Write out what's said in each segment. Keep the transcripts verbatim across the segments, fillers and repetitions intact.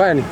Yani.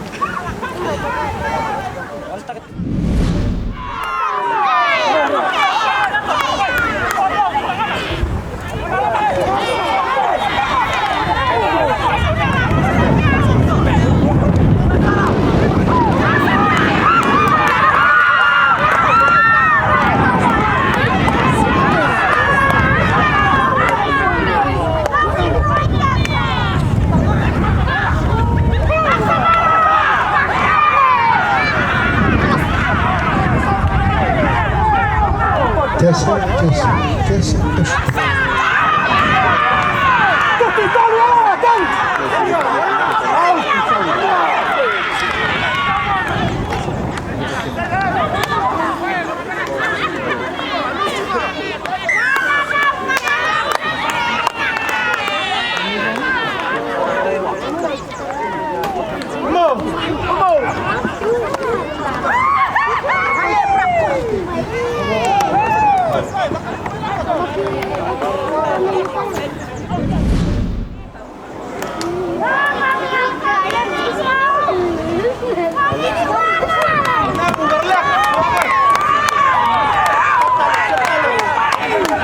Test, test, test, test.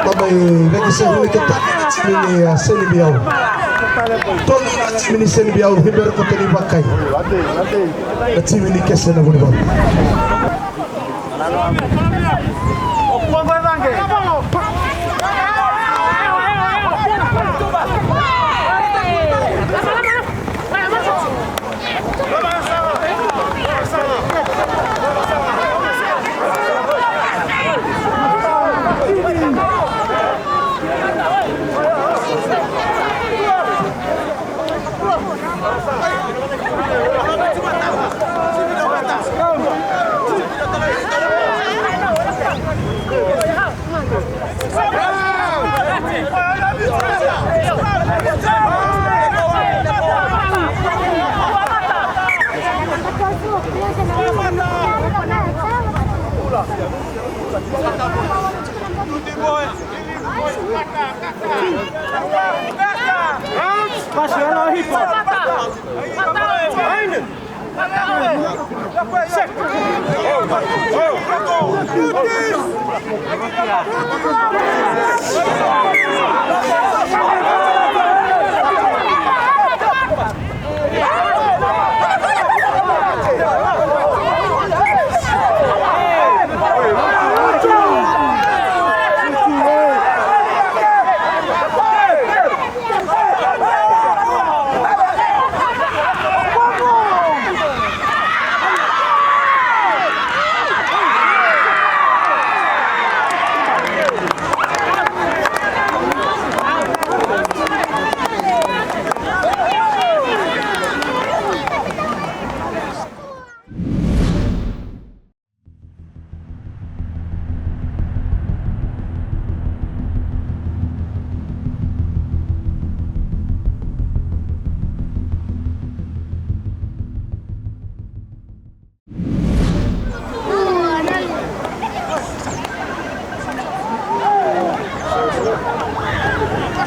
Tamai veke se veke tani na timi ni, a, Seni Biau. Tolu na timi ni Seni Biau ni bera ko tani vakai. Na timi ni kese na vunivalu.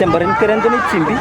Tembarin kerendo ni timbi.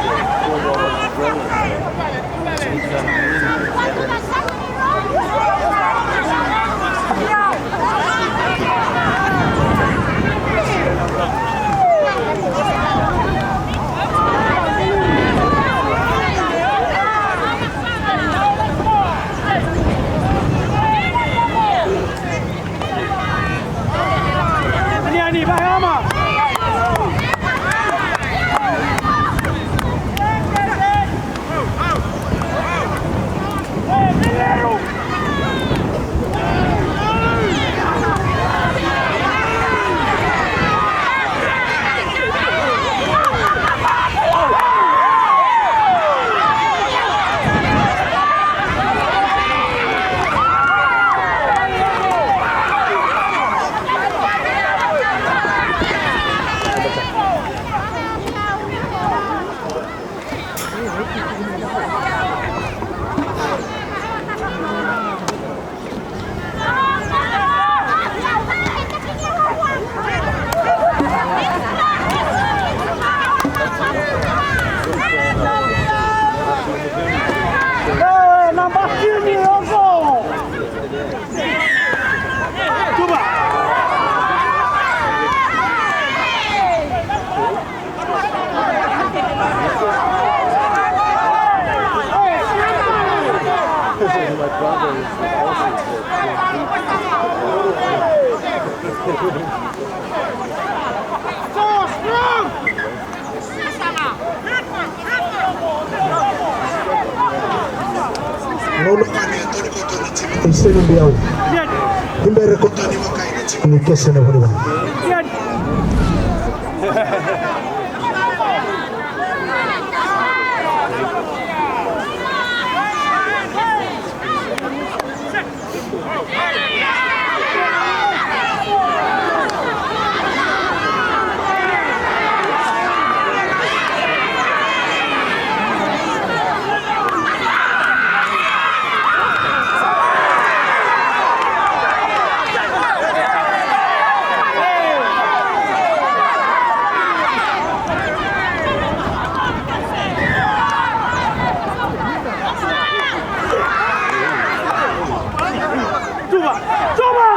Ni sega ni biau. Ni bera ko tani makai ni timi ni Kese na Vunivalu. Cuba! Cuba!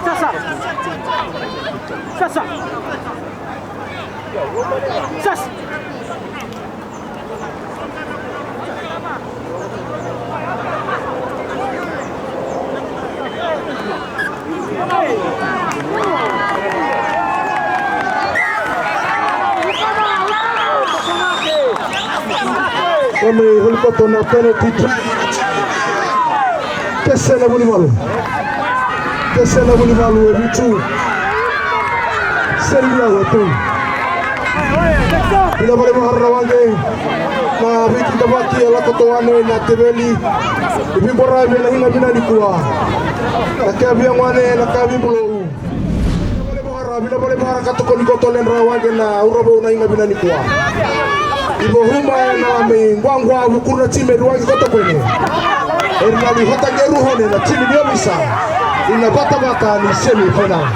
Sasa. Sasa. Sasa. Kome i Hulikoto na penalty try. Kese na Vunivalu. Kese na Vunivalu e vitu. Seri lau e tu. Ina vale mahara na waqe. Na veikidavaki e lako toka ane na teveli. I vibora vei na higa vina nikua. Na kea via ngwane na kea vibulou. Vina vale mahara ka tokoni koto ledra waqe na uravou na iga vina nikua. Ivo huma e na me guagua vukuru na timi e ruagi koto koine. Era na mi hota geru hone na timi ni ovisa ina vatavata ni semi final.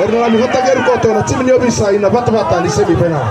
Era na mi hota geru koto na timi ni ovisa ina vatavata ni semi final.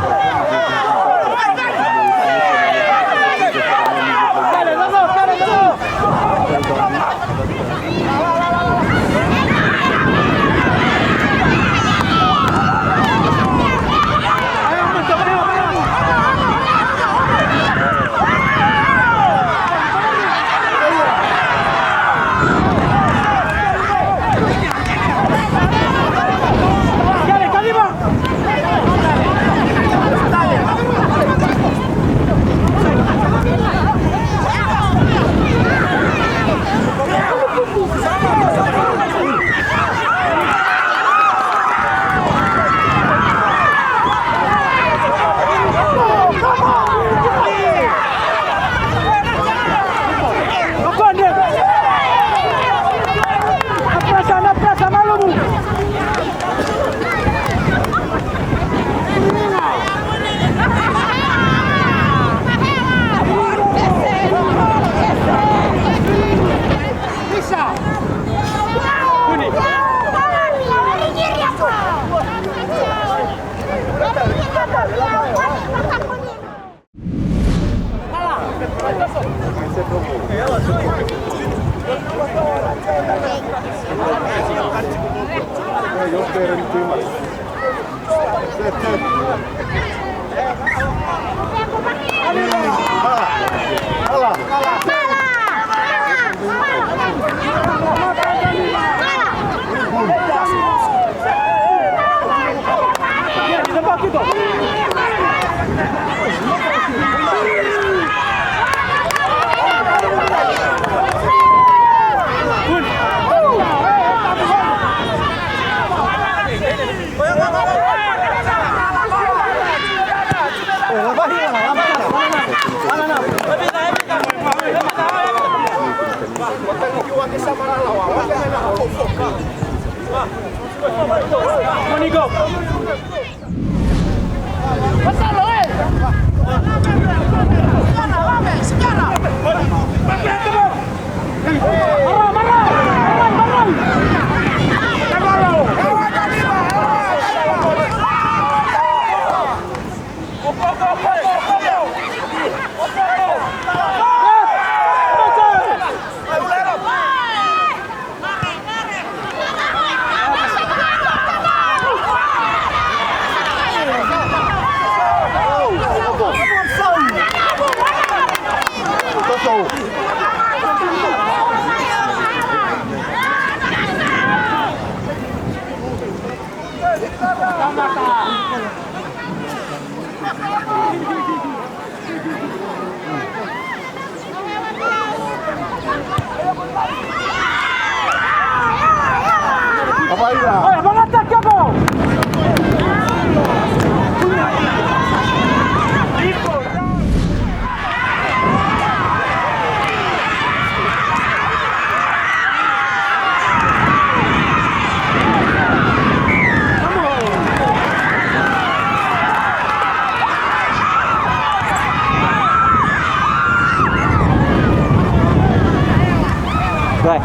Right.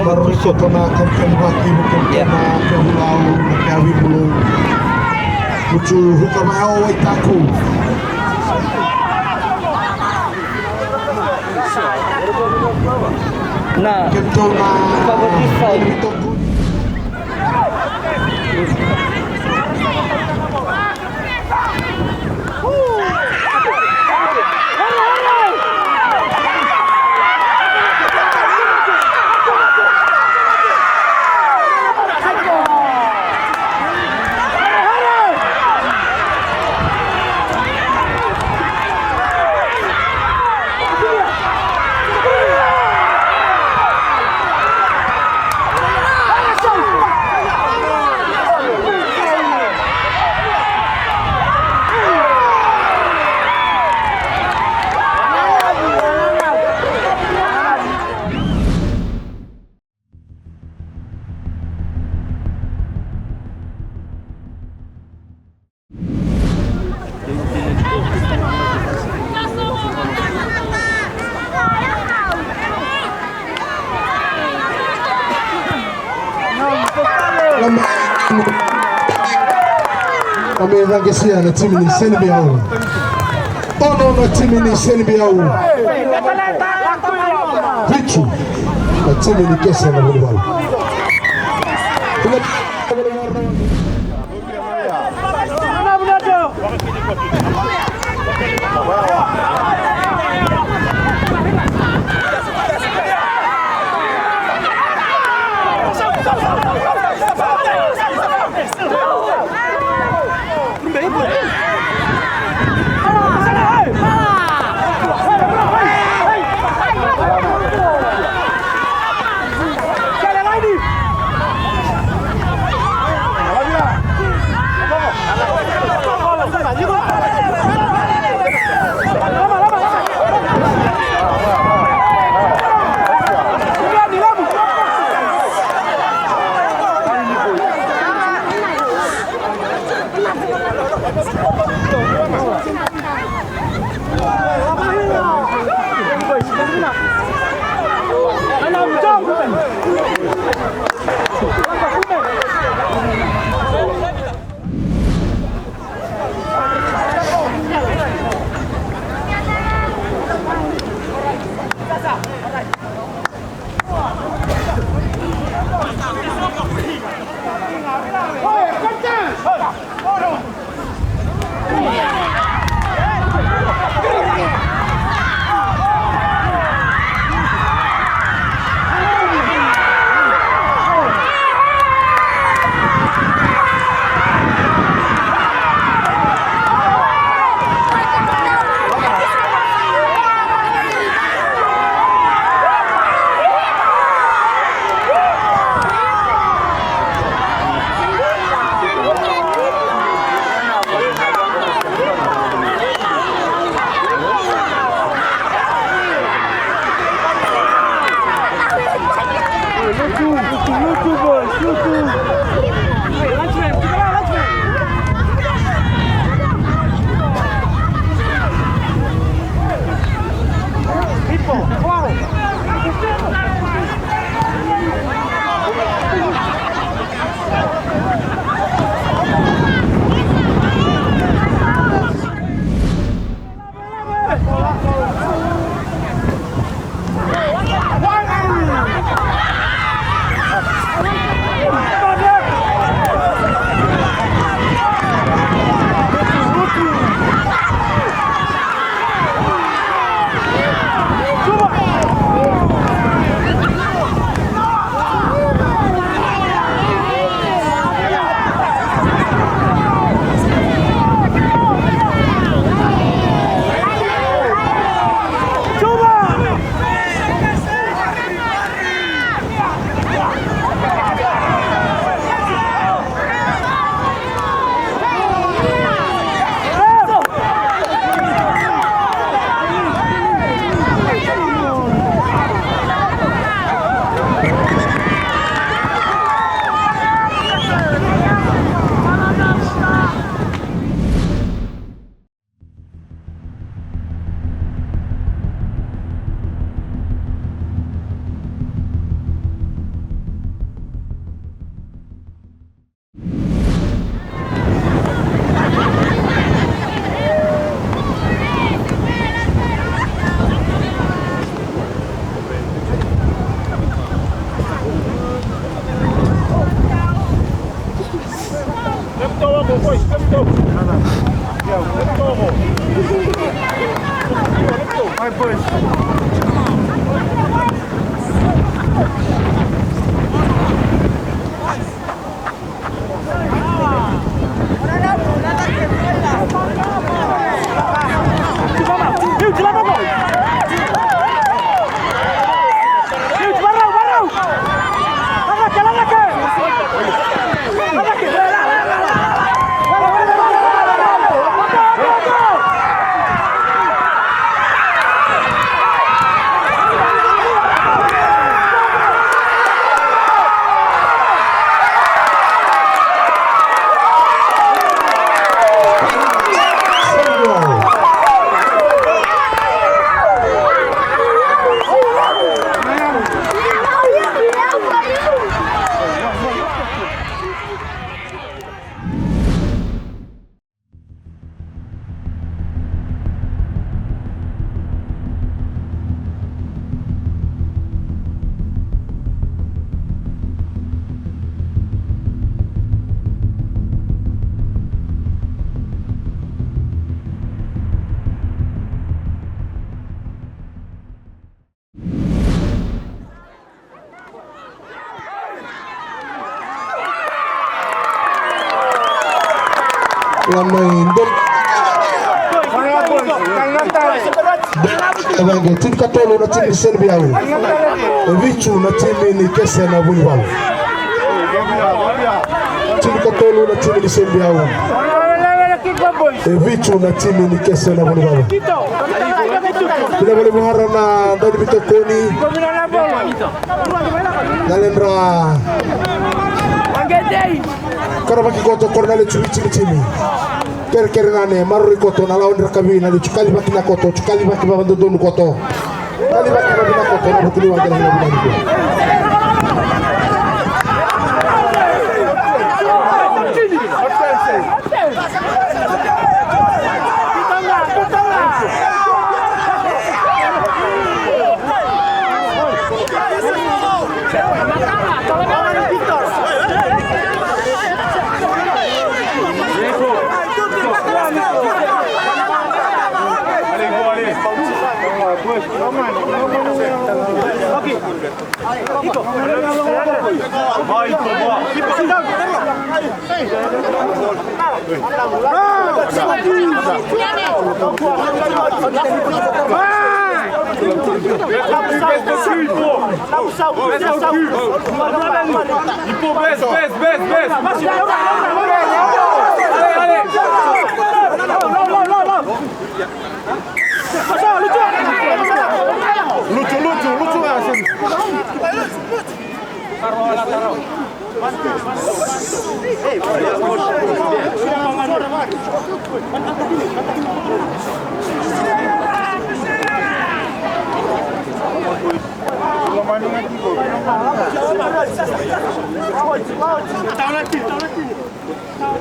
Maroroi sota na kemikemi vaki, na kemikemi na kemikemi na keavi bulu. Kucu huka mai o Waitaku. Na. Kemikemi na. Ka me caqesia na timi ni Senibeau. Ono na timi ni Senibeau. Vitu na timi ni Qase na Vunivalu. Lamai dol. Eva qo, tinikatolu na timi ni Seniveiyau. E vitu na timi ni Kese na Vunivalu. Tinikatolu na timi ni Seniveiyau. E vitu na timi ni Kese na Vunivalu. Vinaka vakalevu na dauniveitokoni. Na ledra. Karavaki koto, koronale tu vitimitimi. Kerekere gane, maroroi koto, na lawa ni rakavi, na lewe tu kalivaki na koto, tu kalivaki vakadodonu koto. Kalivaki vakadodonu koto, na vuku ni waqe na vinaka vinaka. Il faut baisse, baisse, baisse, baisse. Allez, allez. Lutu, lutu, lutu, lutu.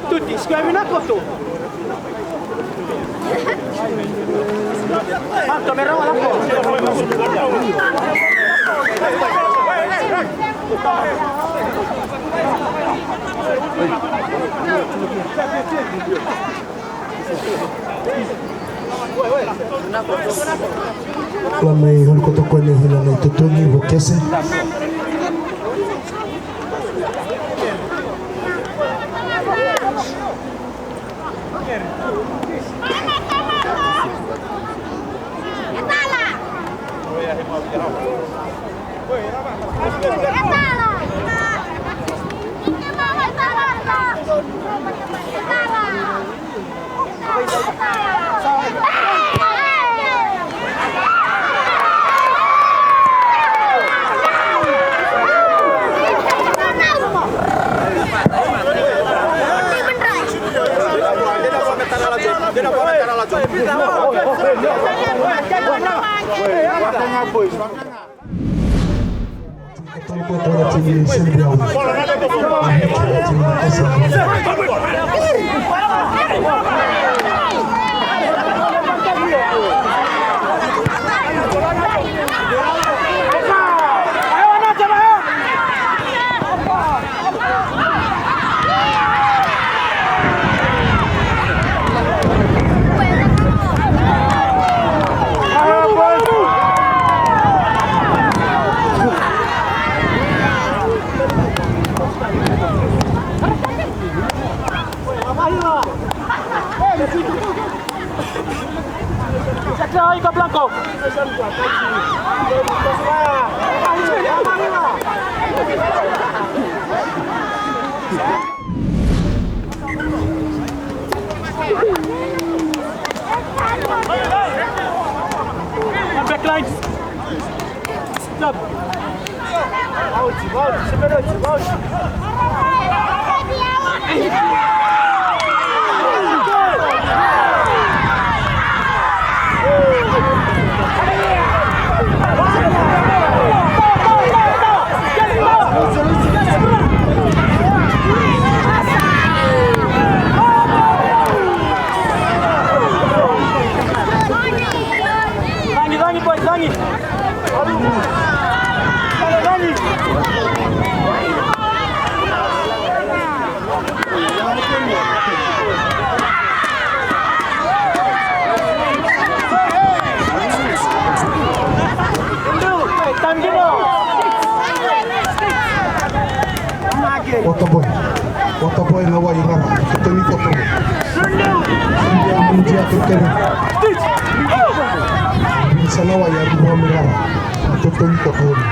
Tuti, sikovi na koto. Manto me rawa lako. Lamai holi koto koya na hila na itotogi vokese. Backline. Stop. Tangi, tangi, boy, tangi. Waterboy. Waterboy na wai rara. Totoni totoni. India, India, totoni. Bisa na wai a rara me rara. Totoni totoni.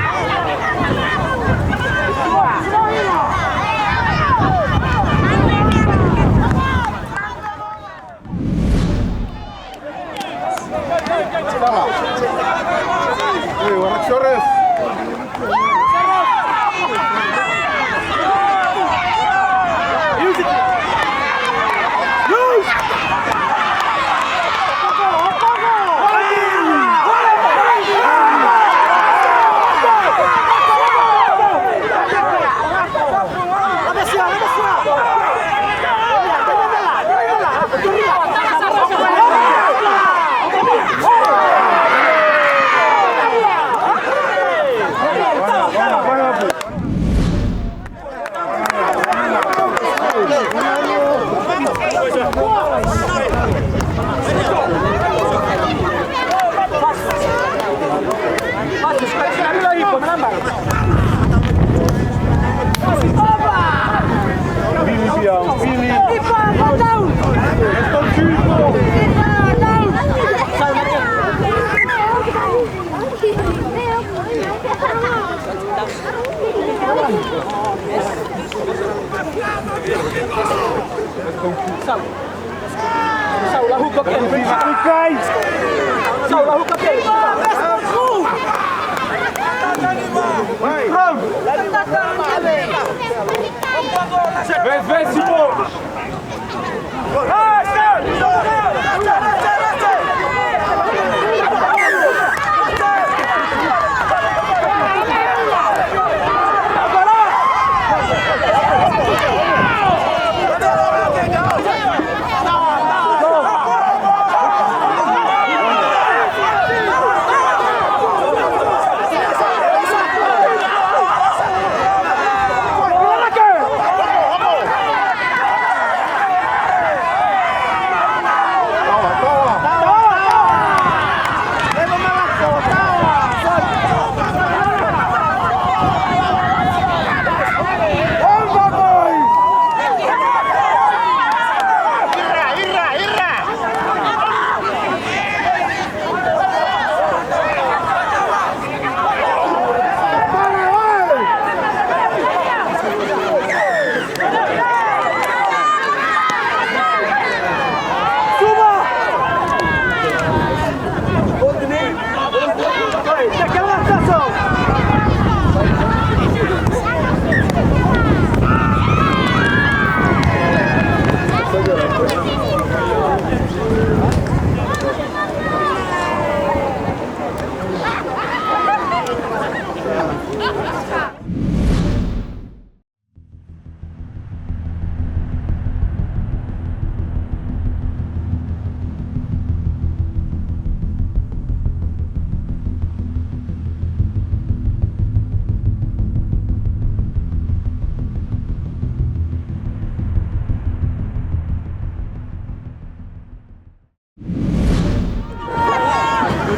Vem, vem, Simão!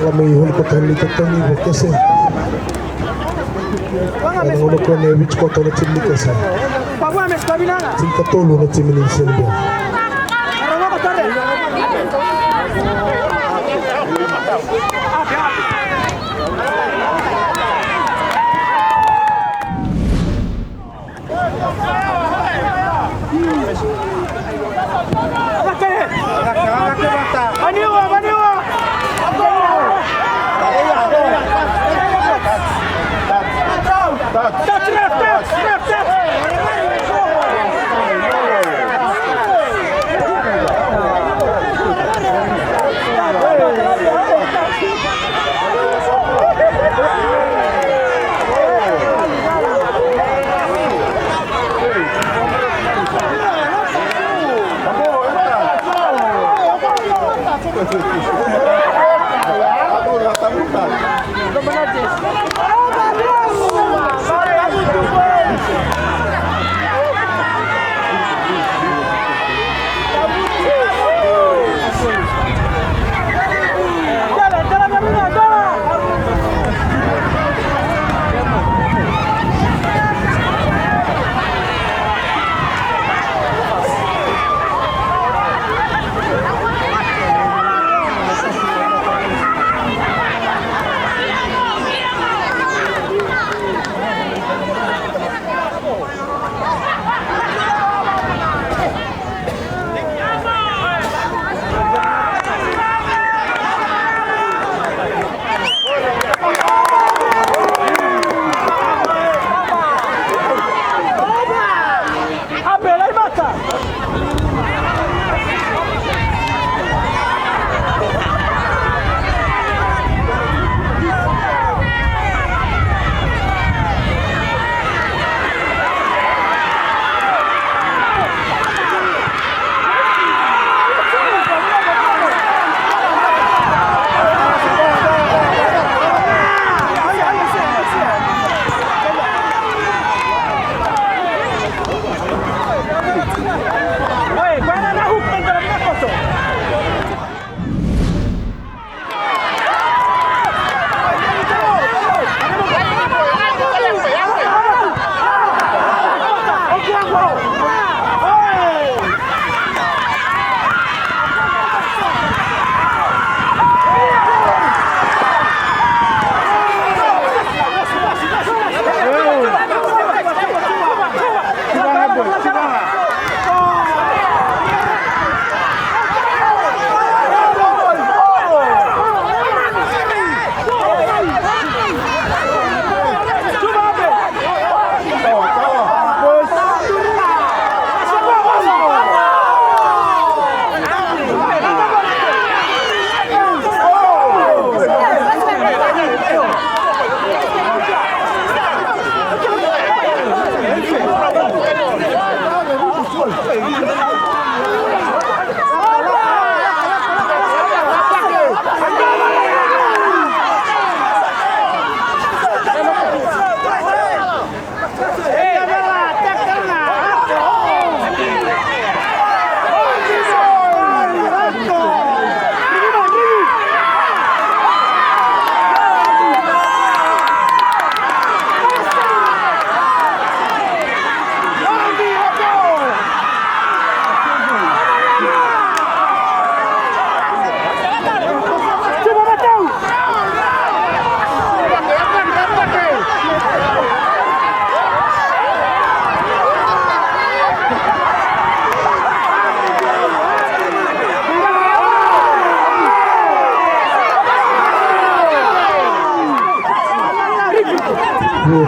Lako mai helikopta ni Tatauni Vokese. Ena gauna ko ya e vitu koto na timi ni Kese. Tinikatolu na timi ni Senibea.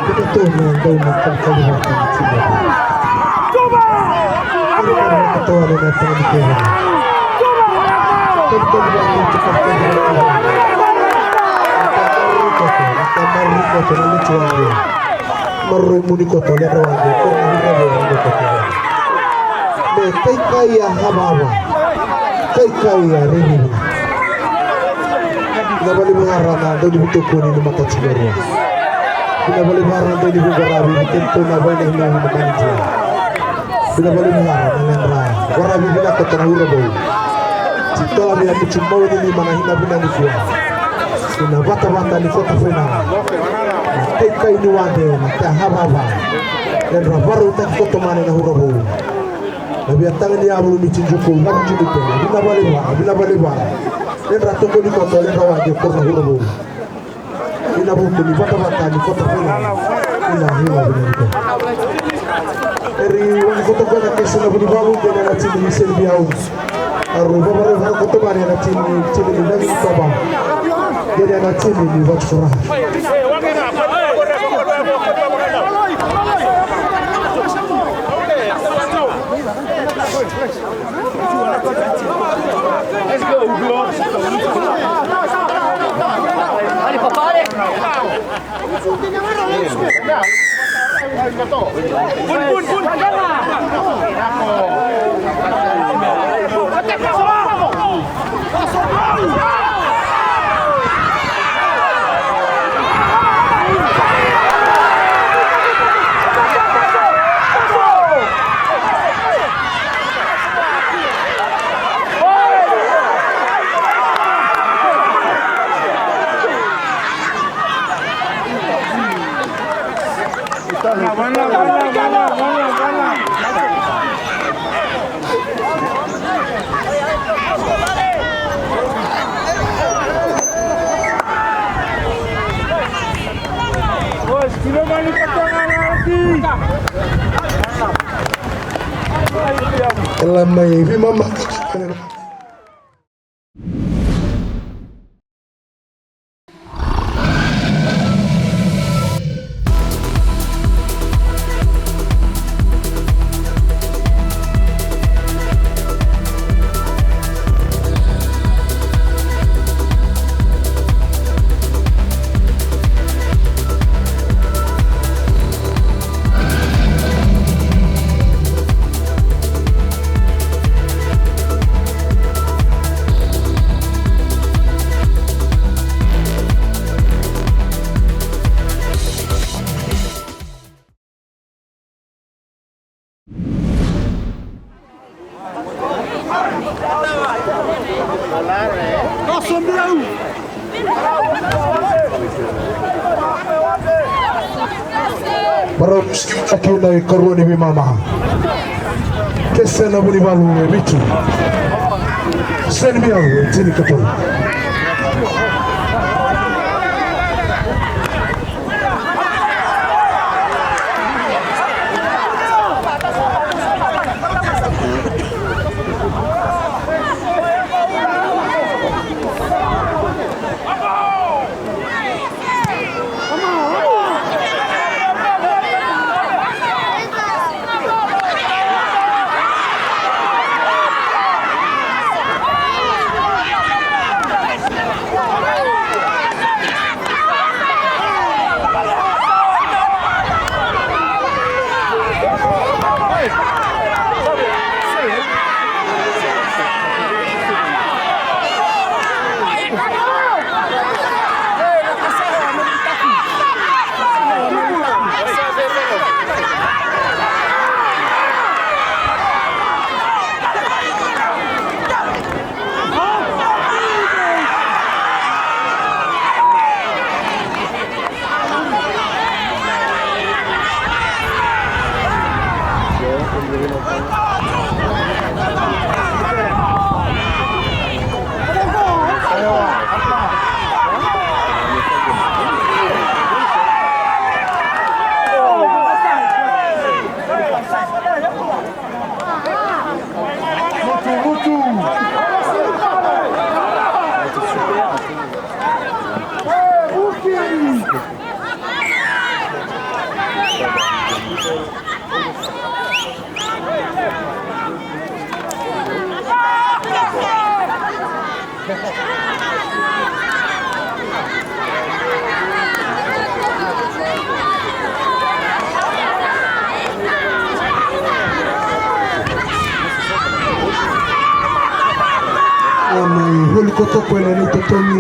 Koto na dau na kalikali vata na timi. Kalikali vata toa na timi kei na. Kalikali vata na timi kei na. Maroroi koto, maroroi koto na letu waqe. Maroroi muni koto, letu waqe. Koto na letu waqe. Me kaikai a havava. Kaikai a ririvi. Vinavale vagara na dau ni vutokoni ni matati merua. Vinavale vagara na dau ni vuqaravi ni kemikau na vaina hina hina manidia. Vinavale vagara na ledra varavi vinaka tona uravou. Titola vei a mutu mau ni lima na hina vina ni kua. Ina vatavata ni kota fainala. Na kaikai ni wade na te havava. Ledra varautaki koto mane na uravou. Na via taga ni yavu ni tijuku na vutu ni pena. Vinavale vagara, vinavale vagara. Ledra tokoni koto, ledra wade koro na uravou. Ina vuku ni vatavata ni kota fainala. Ina, ina, ina, ina. Eri wani koto koya na kese na vunivalu, kei na timi ni Senibiau. Aru vavarau vara koto mani na timi, timi ni Nagi ni Toba. Kei na timi ni Vatukura. Ela mai vimama. Varau, sikiu na ikarua ni veimama. Kese na vunivalu e vitu. Senibiau e tinikatolu. Koto ko e na itotogi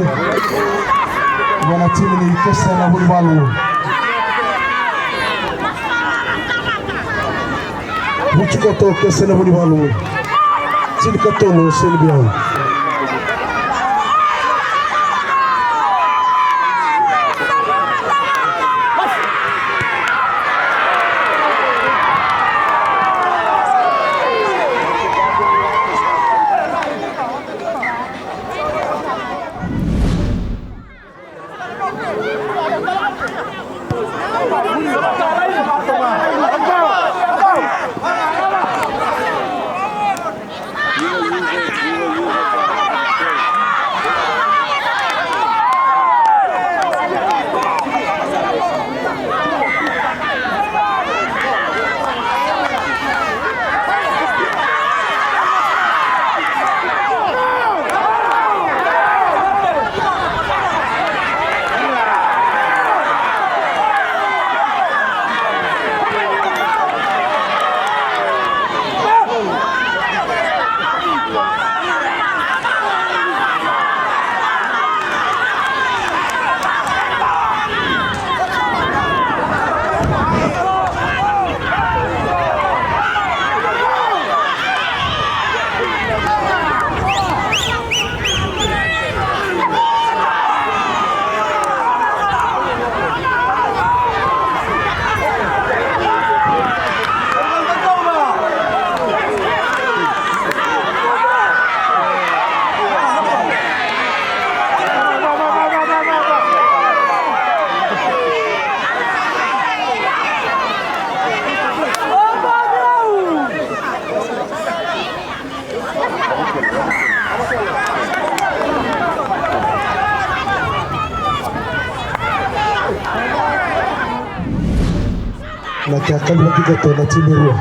vua na timi ni Kese na Vunivalu. Vucu koto Kese na Vunivalu. Tinikatolu seni biau. Na kea kaluva tiko tu na timi rua.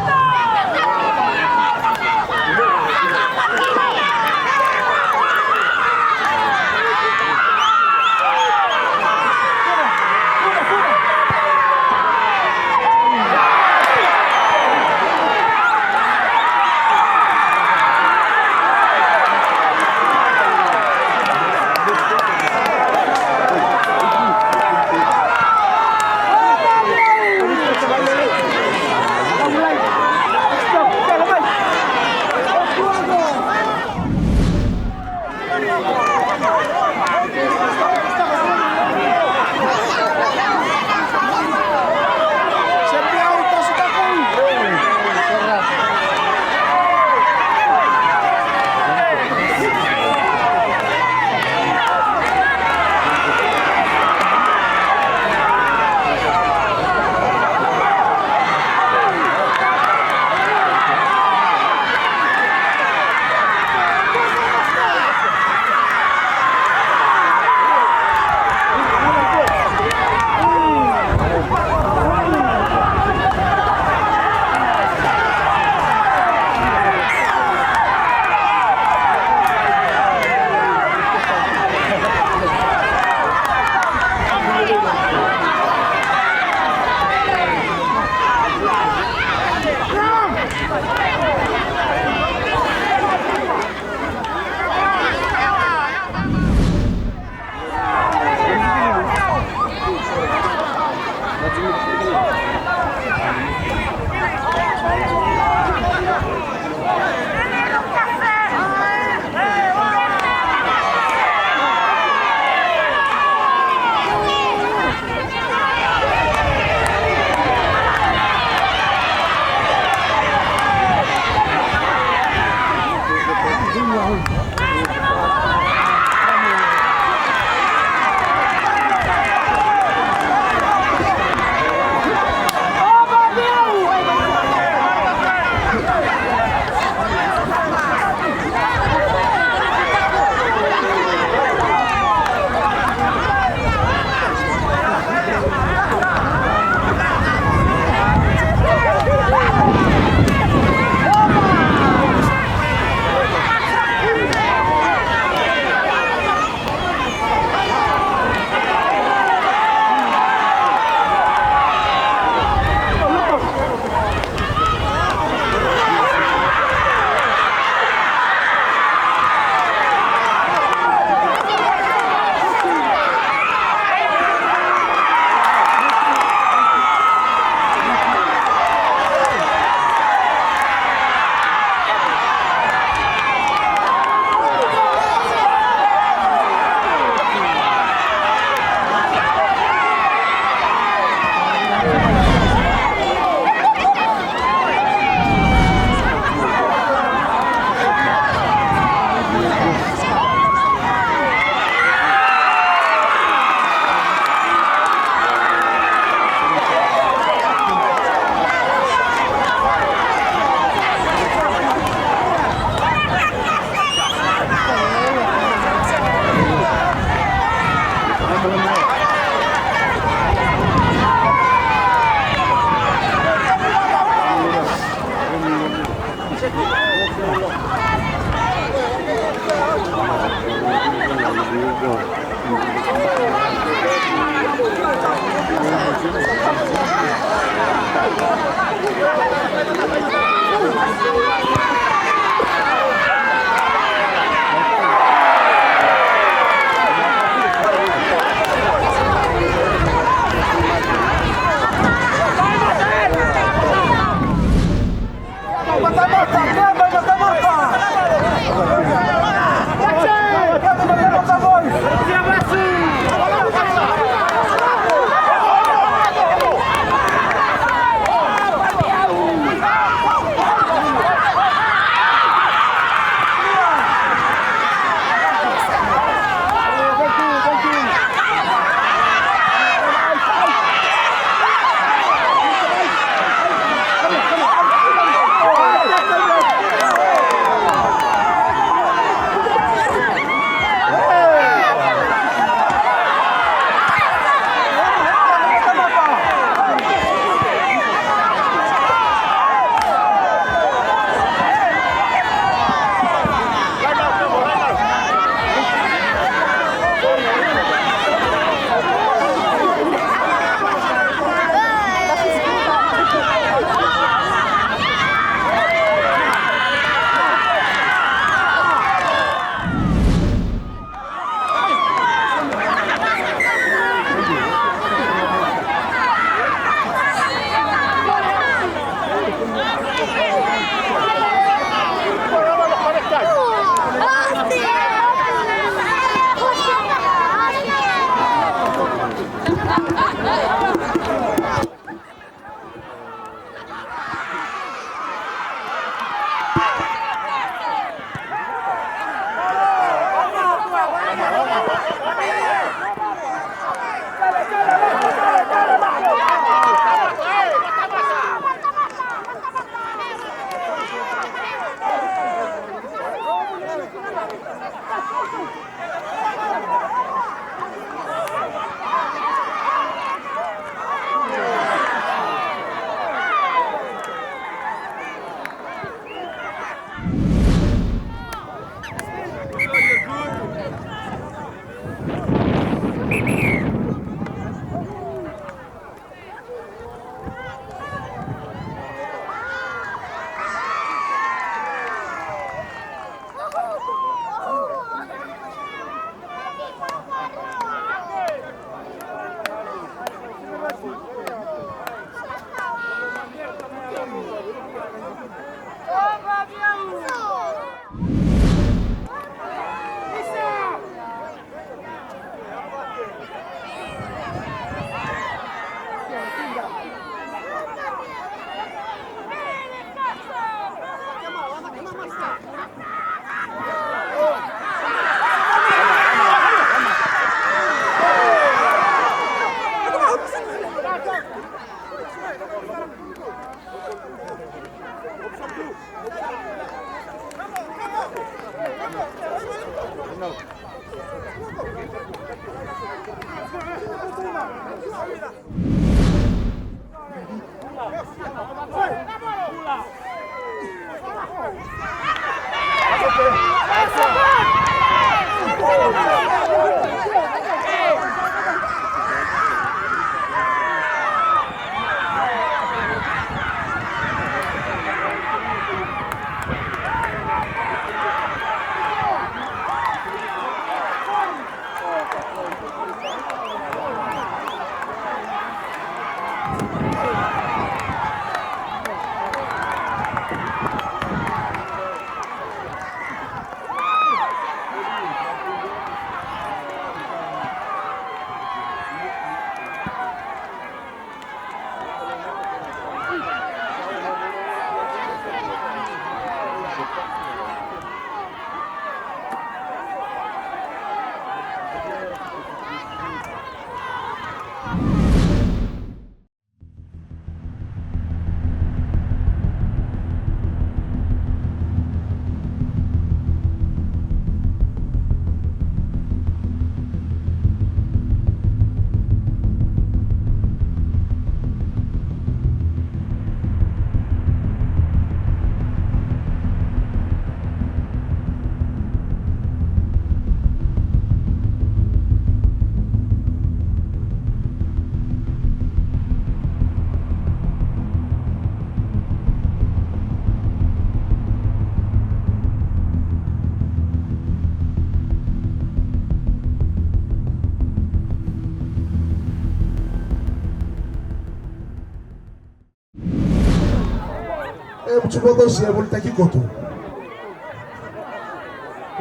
E mutu boto si e volitaki koto.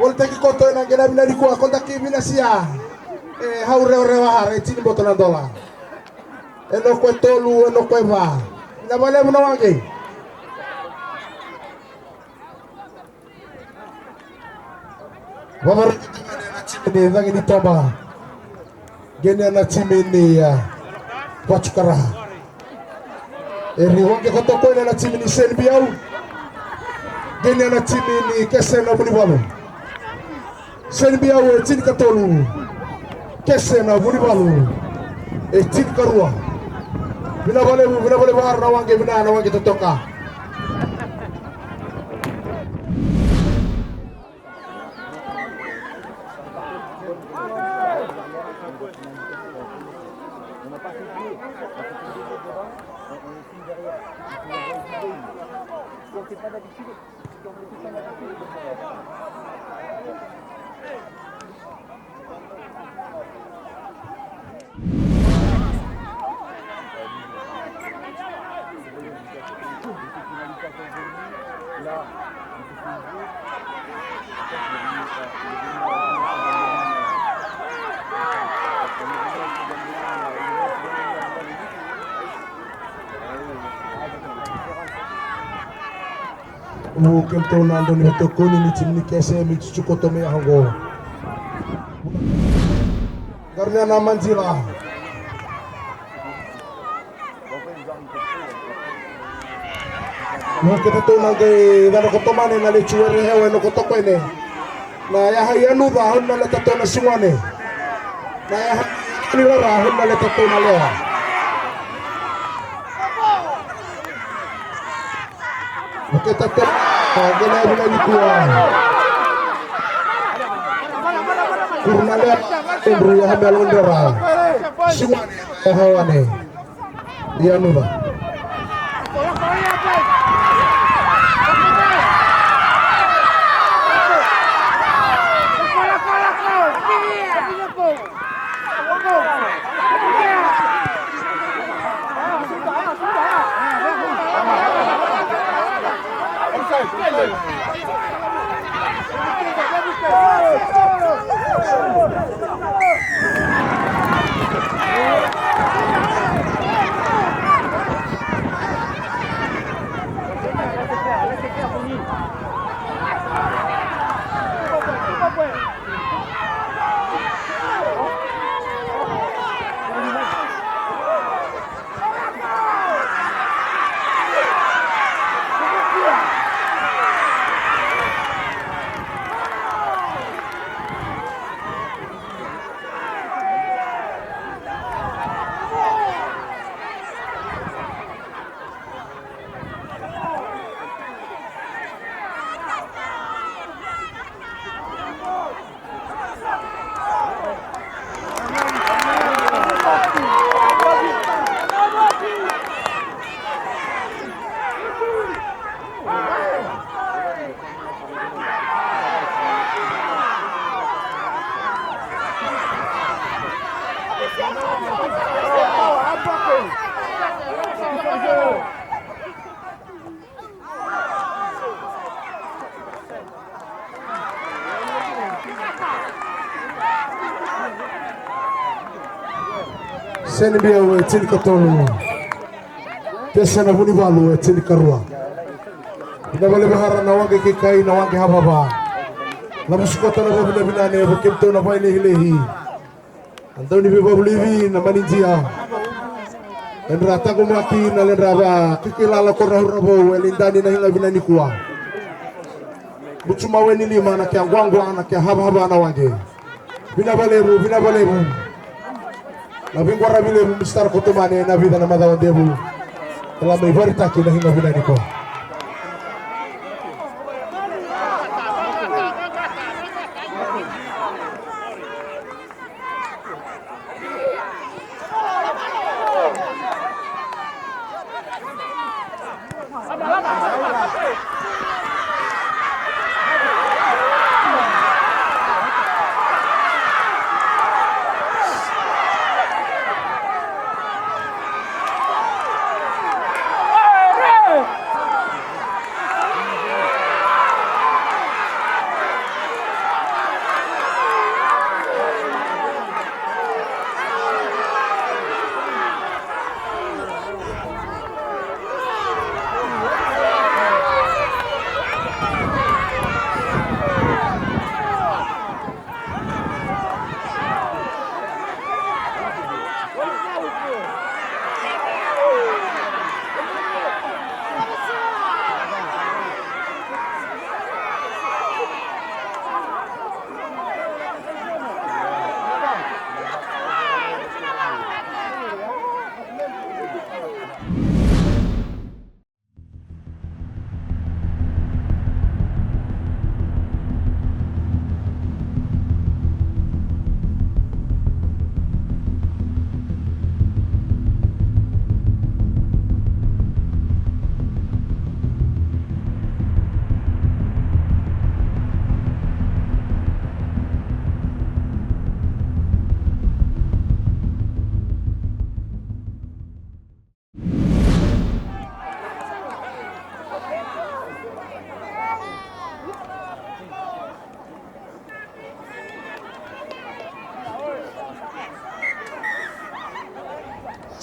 Volitaki koto ena qena vina nikua, kodaki vina sia. E hau rewarewa hara e tini boto na dola. E noko e tolu, e noko e va. Vinaka vakalevu na waqe. Vavaraki tiko na timi ni Cagi ni Toba. Qenia na timi ni, a, Vatukara. E ri waqe koto ko ena na timi ni Seni Biau. Qenia na timi ni Kese na Vunivalu. Seni Biau e tinikatolu. Kese na Vunivalu e tinikarua. Vinaka vakalevu, vinaka vakalevu hara na waqe, vinaka na waqe totoka. Vu kemudou na dau ni veitokoni ni timi ni Kese me cucu koto mai oqo. Qarauna na madila. Vu kemudou na qai cana koto mane na lecu were hewa ena koto koine. Na yaha i Yanuca, hau na leta tau na sigone. Na yaha i Rara, hau na leta tau na lewa. Okei, tata. Qele vina nikua. Kuru na lewa, Andrew, yaha me yalo ni Rara. Sigone, yaha wane. Yanuca. Seni Biau e tinikatolu. Kese na Vunivalu e tinikarua. Ina vale vahara na waqe keikai na waqe havava. Na musu koto na vavinavinane vo kemudou na vailehilehi. A dau ni veivavulici na manidia. Edra taqomaki na ledra va kikilala ko rauravou e lidani na higa vina nikua. Mucu mau e ni lima na kea quaqua na kea havahava na waqe. Vina valevu, vina valevu. Na veiqwaravi levu Misitara Kotomane na vica na macawa devu. Ela mai varitaki na higa vina nikua.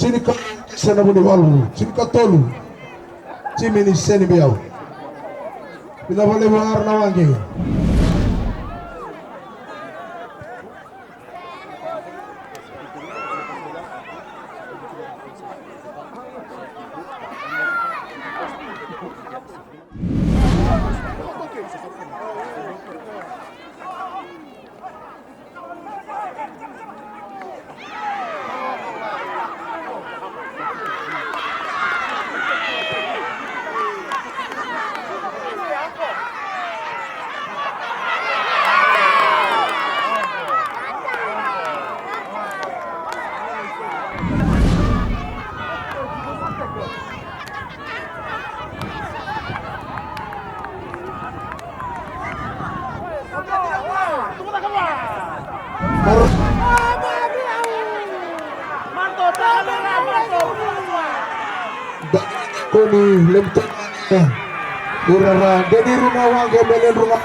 Tini ka, se na vunivalu, tini ka tolu. Timi ni Seni Biau. Vinaka vakalevu vua na waqe. Koni lemtani. Ura ra deni runa waqe me len runa.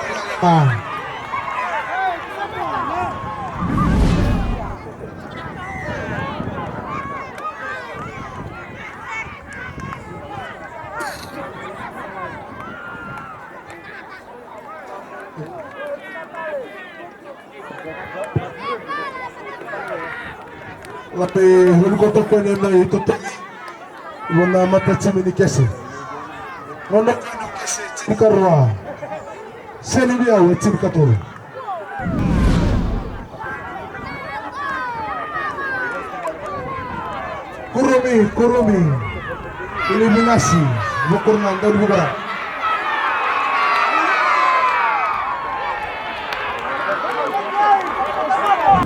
Lape, hulu koto kone na ito tani. Wana mata timi ni kese. Nono kese timi karua. Seni Biau e timi katolu. Kurumi, kurumi. Ili vinasi, vukura na dau vukura.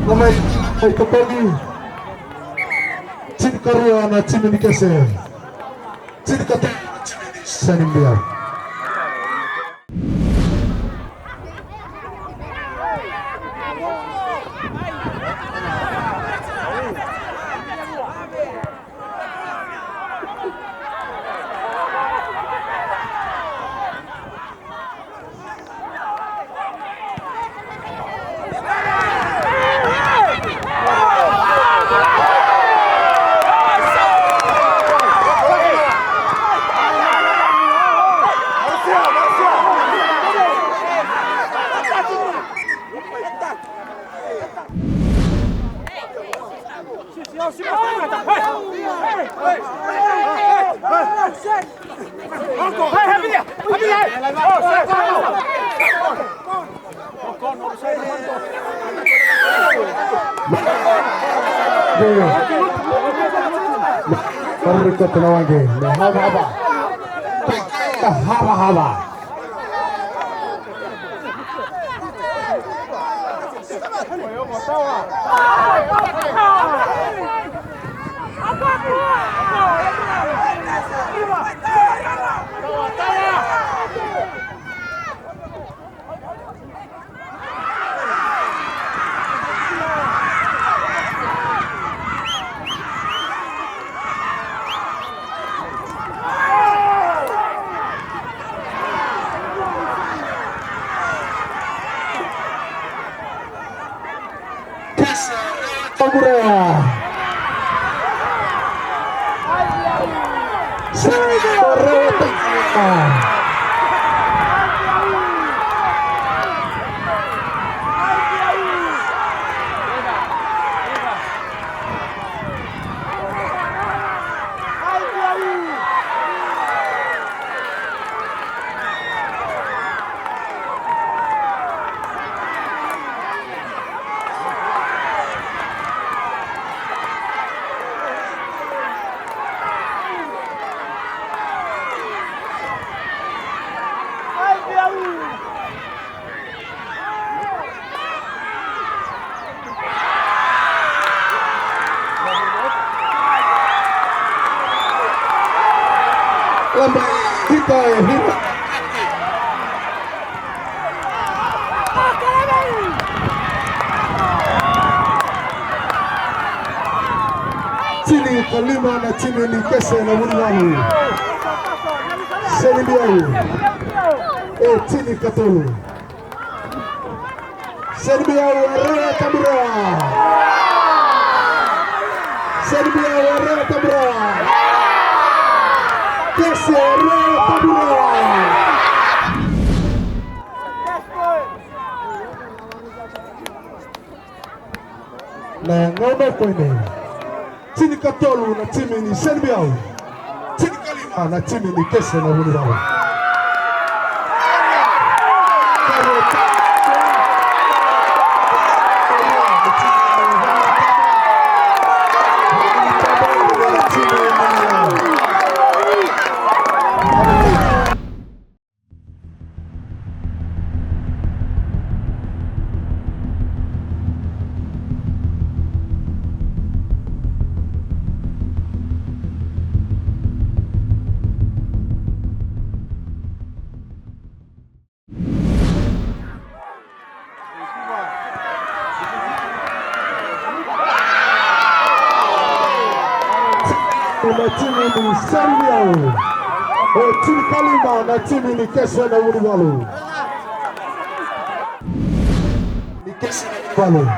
Namai, ai tokogi. Tini karua na timi ni kese. Tini katolu na timi ni Seni Biau. Marika Tanawage, me hava hava. Hava hava. Kesa Taburea. Sega Taburea. Lamai, hita e hita. Tini ka lima na timi ni kese na vunivalu. Seni Biau e tini ka tolu. Seni Biau e rua Taburea. Senibiau, Rewa Taburawa. Kese, Rewa Taburawa. Na gauna ko i nei, tinikatolu na timi ni Senibiau, tinikalima na timi ni Kese na Vunivalu. Na timi ni Senibiau, e tinikalima na timi ni Kese na Vunivalu. Ni Kese na Vunivalu.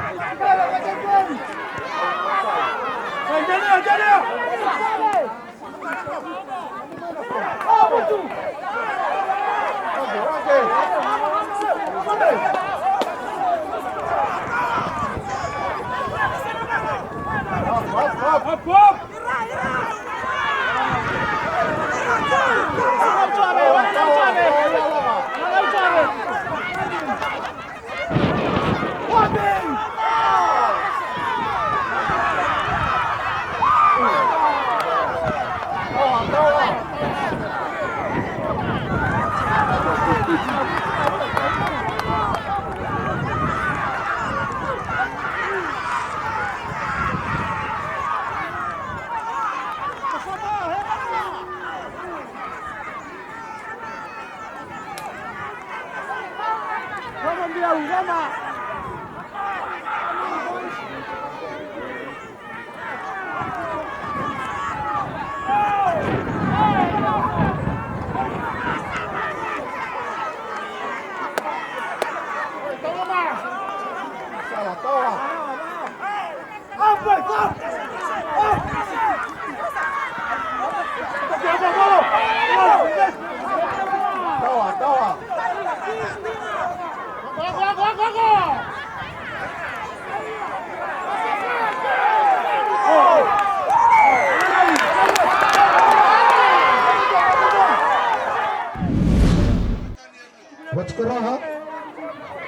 Vatuka raha,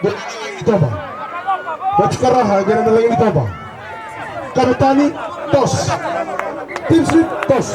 qai na lagi ni toba. Vatuka raha, qai na lagi ni toba. Kavetani, toss. Team sweep, toss.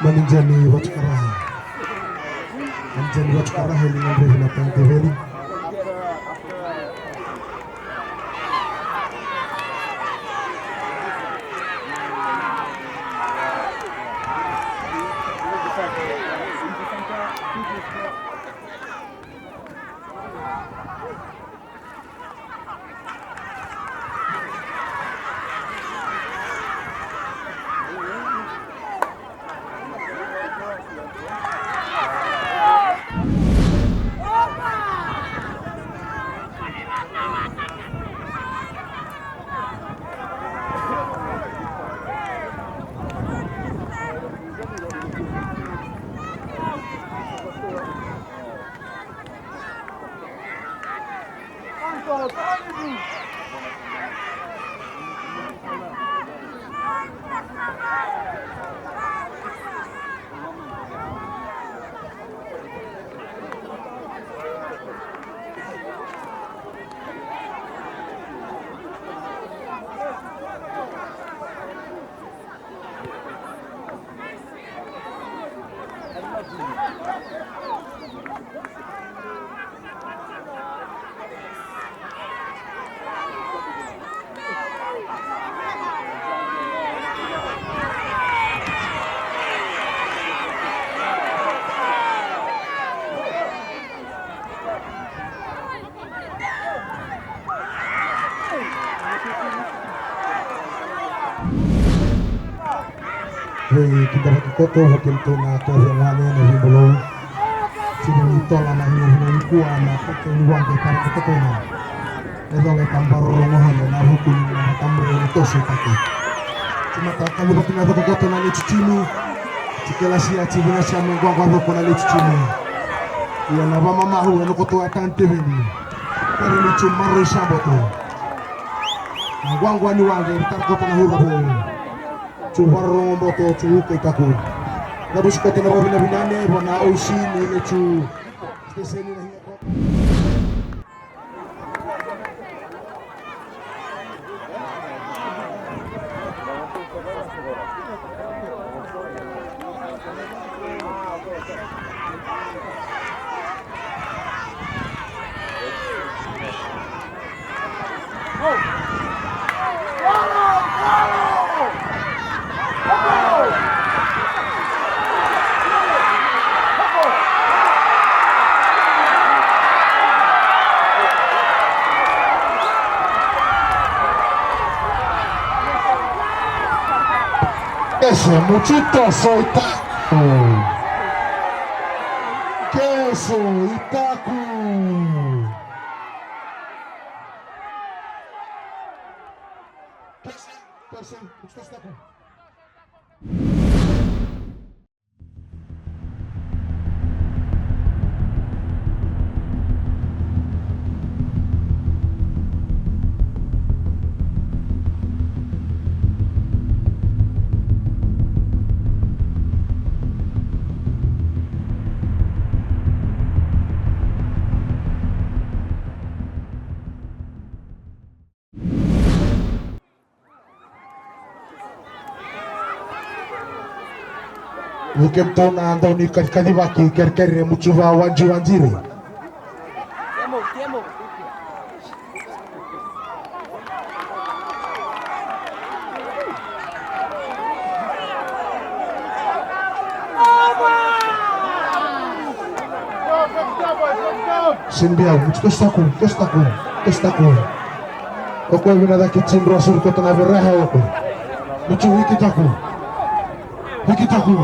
Mani Jani Vatukarahe. Mani Jani Vatukarahe ni gadrevi na Tani Teveli. Vei keda vakakoto, vei kemudou na tauvimate, na veibulou. Tiko ni tola na vinavina nikua na kete ni waqe tara koto koina. E cola e tabarorogo hale na vuku ni na tabarorogo ni toso itaki. Timata ka liva kina vakakoto na leititini. Tikelasia, tivinasia me guagua voko na leititini. Ia na vamamahu ena koto a tani teveni. Kere ni tu maroi saboto. Na guagua ni waqe, tara koto na hura vou. Cu varorogo boto, cu uka i taku. Na vusi koto na vavinavinane, vo na O C ni le cu. Steseni na higa koto. Kese, mucito, soita. Kese, itaku. Kese, kese, mucito, soita. Vukemudou na dau ni kacikacivaki, kerekere, mucuva, waji, wajiri. Sinbiau, mucu toso taku, toso taku, toso taku. O koya vina cake tini rua suru koto na veraha o koya. Mucu wiki taku. Wiki taku.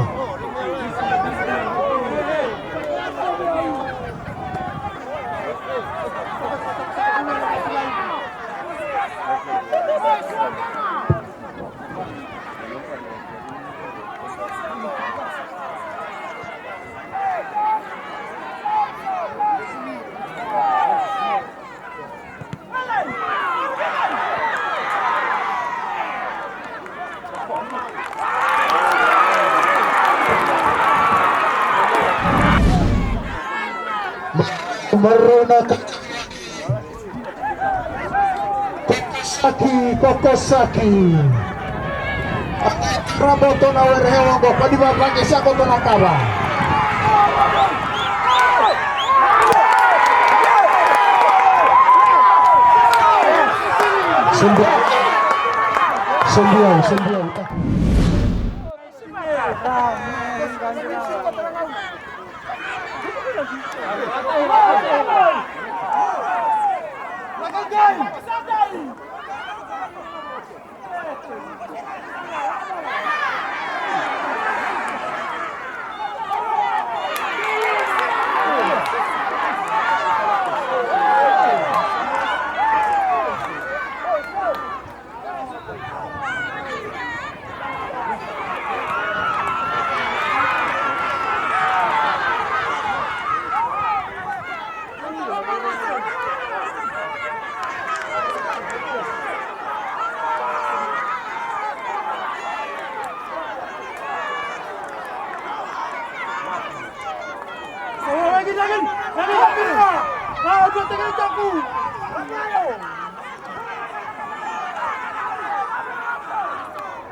Marona ka Kokosaki, kokosaki. Raboto na were hewa qo, kua ni vavage sa koto na kava. Sembia. Sembia, sembia.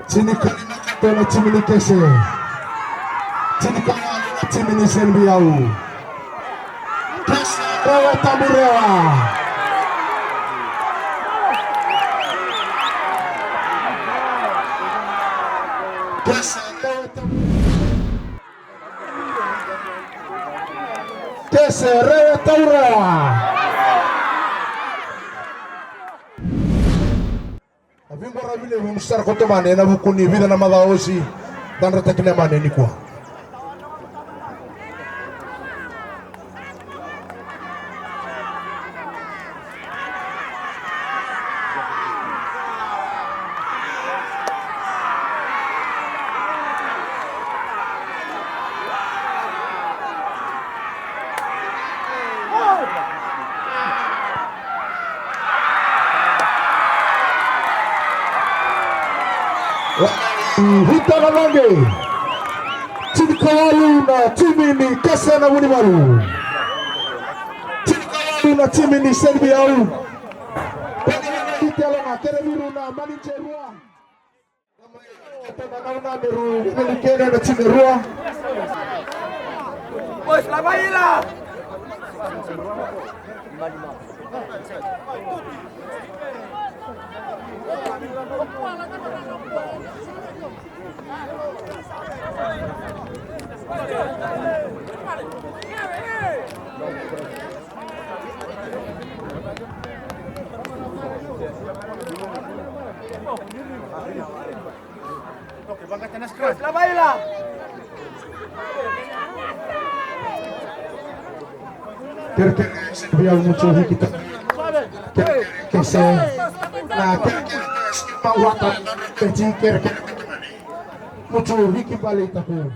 Tini ka lima na timi ni Kese. Tini ka lima na Timi ni Senviyau. Kese Rewa Taburewa. Kese Rewa Tabu-, Kese Rewa Taburewa. Na veiqaravi levu sara ko Tomane ena vuku ni vica na macawa osi, cadrataki na yamane nikua. Hita na mage. Tinikawalu na timi ni Kese na Vunivalu. Tinikawalu na timi ni Senviyau. Hita na mage, kere viru na manager rua. Boys, la vai la! Kerekere, Senviyau, mucu hiki ta. Kerekere, Kese. Na kerekere, Kese, Mawata, Peti, kerekere, mucu hiki vale i taku.